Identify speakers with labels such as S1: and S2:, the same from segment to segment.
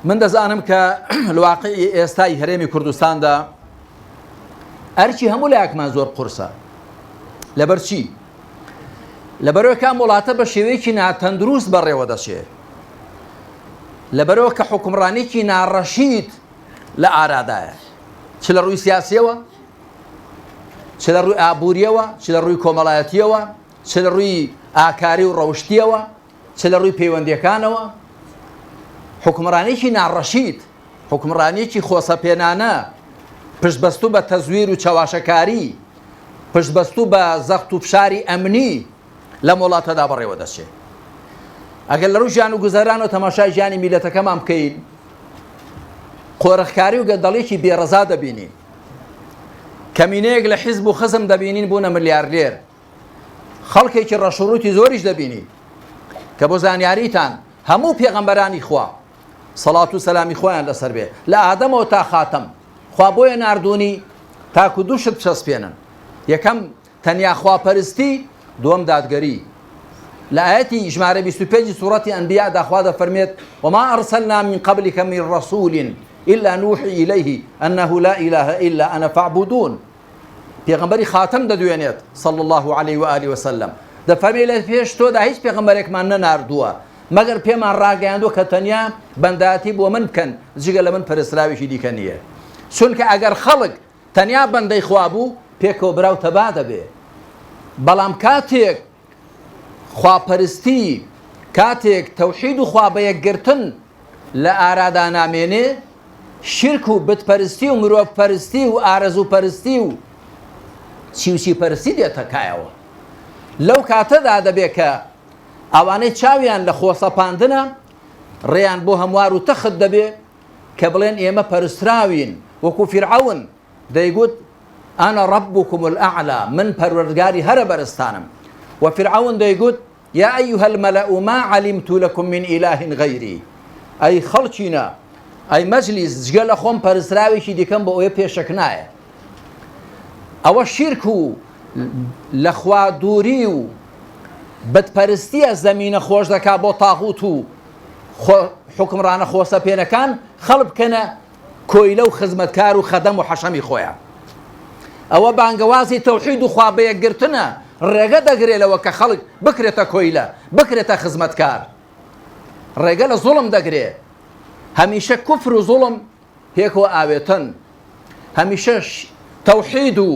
S1: من دەزانم کە لە واقعی ئێستای هەرێمی کوردستاندا ئەرکی هەموو لایەکمان زۆر قورسە. لەبەر چی؟ لەبەرەوە کە ئەم وڵاتە بە شێوەیەکی ناتەندروست بەڕێوە دەچێ. لەبەرەوە کە حوکمڕانێکی ناڕەشید لە ئارادایە. چ لە ڕووی سیاسیەوە، چ لە ڕووی ئابووریەوە، چ لە ڕووی کۆمەڵایەتیەوە، چ لە ڕووی ئاکاری و ڕەوشتیەوە، چ لە ڕووی پەیوەندیەکانەوە، حوکمڕانێکی ناڕەشید، حوکمڕانیەکی خۆسەپێنانە، پشتبەستوو بە تەزویر و چەواشەکاری، پشتبەستوو بە زەخت و فشاری ئەمنی لەم وڵاتەدا بەڕێوە دەچێ. ئەگەر لە ڕووی ژیان و گوزەرانەوە تەماشای ژیانی میللەتەکەمان بکەین، قۆرخکاری و گەندەڵیەکی بێڕەزا دەبینین. کەمینەیەک لە حیزب و خزم دەبینین بوونە ملیاردێر. خەڵکێکی ڕەشوڕووتی زۆریش دەبینین کە بۆ زانیاریتان هەموو پێغەمبەرانی خوا سەڵات و سەلامی خوایان لەسەر بێ لە ئادەمەوە تا خاتەم خوا بۆیە ناردوونی تاکو دوو شت بچەسپێنن یەکەم تەنیا خواپەرستی دووەم دادگەری لە ئاەتی ژمارە 25 سوڕەتی ئەنبیا دا خوا دەفەرمێت وما أرسلنا من قبلك من رسول إلا نوحي إليه أنه لا إله إلا أنا فاعبدون پێغەمبەری خاتەم دەدوێنێت صلی اللە علیه و آله وسلم دەفەرمێ لە پێش تۆدا هیچ پێغەمبەرێکمان نەناردووە مەگەر پێمان ڕاگەیاندووە کە تەنیا بەندایەتی بۆ من بکەن جگە لە من پەرستراوێکی دیکە نییە چونکە ئەگەر خەڵک تەنیا بەندەی خوا بوو پێکەوە برا و تەبا دەبێ بەڵام کاتێک خواپەرستی کاتێک تەوحید و خوا بەیەکگرتن لە ئارادا نامێنێ، شیرک و بت پەرستی و مرۆڤ پەرستی و ئارەزوو پەرستی و چی و چی پەرستی دێتە کایەوە. لەو کاتەدا دەبێ کە ئەوانەی چاویان لە خۆسەپاندنە ڕێیان بۆ هەموار و تەخت دەبێ کە بڵێن ئێمە پەرستراوین وەکو فیرعەون دەیگوت انا ربکم الاعلی من پەروەردگاری هەرە بەرزتانم و فیرعەون دەیگوت یا ایها الملأ ما علمت لکم من اله غیری ئەی خەڵکینە ئەی مەجلیس جگە لە خۆم پەرستراوێکی دیکەم بۆ ئەوێ پێشک نایە ئەوە شیرک و لە خوا دووری و بتپەرستیە زەمینە خۆش دەکا بۆ تاغوت و حکمڕانە خۆسەپێنەکان خەڵ بکەنە کۆیلە و خزمەتکار و خەدەم و حەشەمی خۆیان. ئەوە بانگەوازی تەوحید و خوا بەیەکگرتنە، ڕێگە دەگرێ لەوە کە خەڵک بکرێتە کۆیلە، بکرێتە خزمەتکار. ڕێگە لە زوڵم دەگرێ. هەمیشە کوفر و زوڵم پێکەوە ئاوێتەن. هەمیشە تەوحید و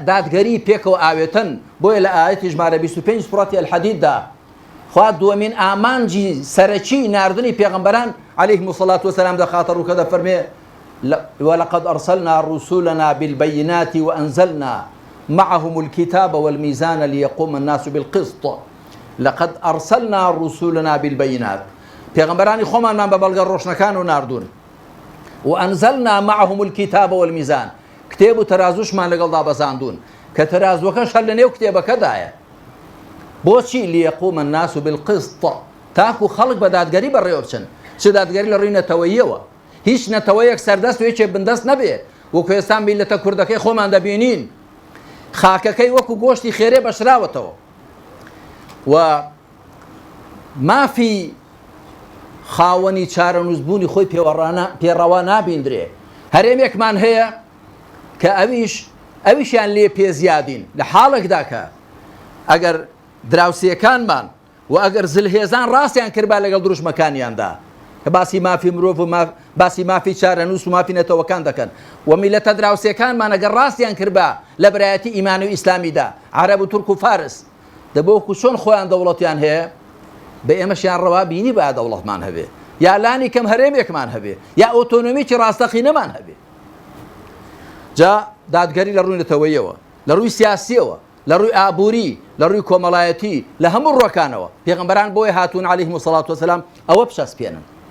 S1: دادگەری پێکەوە ئاوێتەن. بۆیە لە ئایەتی ژمارە 25 سوڕەتی الحدید دا خوا دووەمین ئامانجی سەرەکی ناردنی پێغەمبەران علیهم الصلاة والسلام دەخاتە ڕوو کە دەفەرمێ ولقد أرسلنا رسلنا بالبينات وأنزلنا معهم الكتاب والميزان ليقوم الناس بالقسط لقد أرسلنا رسلنا بالبينات پێغەمبەرانی خۆمانمان بە بەڵگە ڕۆشنەکان و ناردوون وأنزلنا معهم الكتاب والميزان کتێب و تەرازوشمان لەگەڵدا بەزاندوون کە تەرازوەکەش هەر لەنێو کتێبەکەدایە بۆچی لیقوم الناس بالقسط تاکو خەڵک بە دادگەری بەڕێوە بچن چ دادگەری لە ڕووی نەتەوەییەوە هیچ نەتەوەیەک سەردەست و یەکێ بندەست نەبێ وەکو ئێستا میللەتە کوردەکەی خۆمان دەبینین خاکەکەی وەکو گۆشتی خێرێ بەشراوەتەوە و مافی خاوەنی چارەنووس بوونی خۆی پێڕەوا نابیندرێ هەرێمێکمان هەیە کە ئەویش ئەویشیان لێ پێ زیادین لە حاڵێکدا کە ئەگەر دراوسێکانمان و ئەگەر زلهێزان ڕاستیان کردبا لەگەڵ دروشمەکانیاندا کە باسی مافی مرۆڤ و باسی مافی چارەنووس و مافی نەتەوەکان دەکەن و میلەتە دراوسێکانمان ئەگەر ڕاستیان کردبا لە برایەتی ئیمانی و ئیسلامیدا عەرەب و تورک و فارس دەبوو وەکو چۆن خۆیان دەوڵەتیان هەیە بە ئێمەشیان ڕەوا بینی با دەوڵەتمان هەبێ یا لانی کەم هەرێمێکمان هەبێ یا ئۆتۆنۆمیکی ڕاستەقینەمان هەبێ جا دادگەری لە ڕووی نەتەوەیەوە لە ڕووی سیاسیەوە لە ڕووی ئابووری لە ڕووی کۆمەڵایەتی لە هەموو ڕوەکانەوە پێغەمبەران بۆیە هاتوون عەلەیهم الصلاة والسلام ئەوە بچەسپێنن.